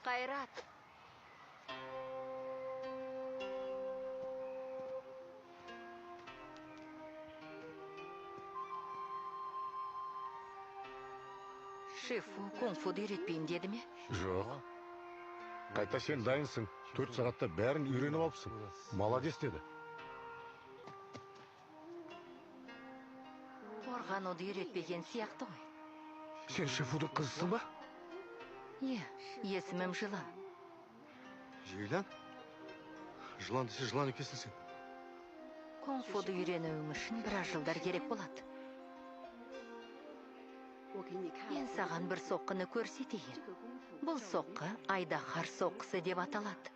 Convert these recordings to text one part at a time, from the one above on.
Қайрат. Шифу кунг-фуды үйретпеймін деді ме? Жоқ. Қайта сен дайынсың. 4 сағатта бәрін үйреніп алыпсың. Молодец деді. Қорғануды үйретпеген сияқты ғой. Сен Шифудың қызысың ба? Е, есімім Жылан. Жылан? Жылан десе жылан екенсің сен. Кунг-фуды үйренуің үшін біраз жылдар керек болады. Мен саған бір соққыны көрсетейін. Бұл соққы айдаһар соққысы деп аталады.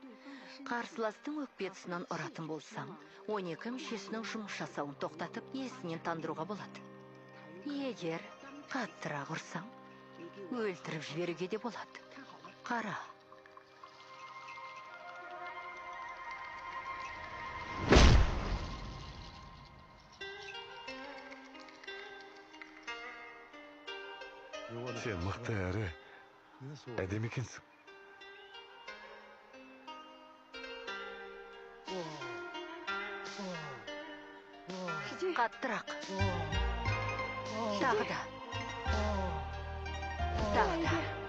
Қарсыластың өкпе тұсынан ұратын болсаң, 12 мүшесінің жұмыс жасауын тоқтатып, есінен тандыруға болады. Егер қаттырақ ұрсаң, өлтіріп жіберуге де болады. Қара. Сен мықты әрі әдемі екенсің. Қаттырақ. Тағы да. Тағы да.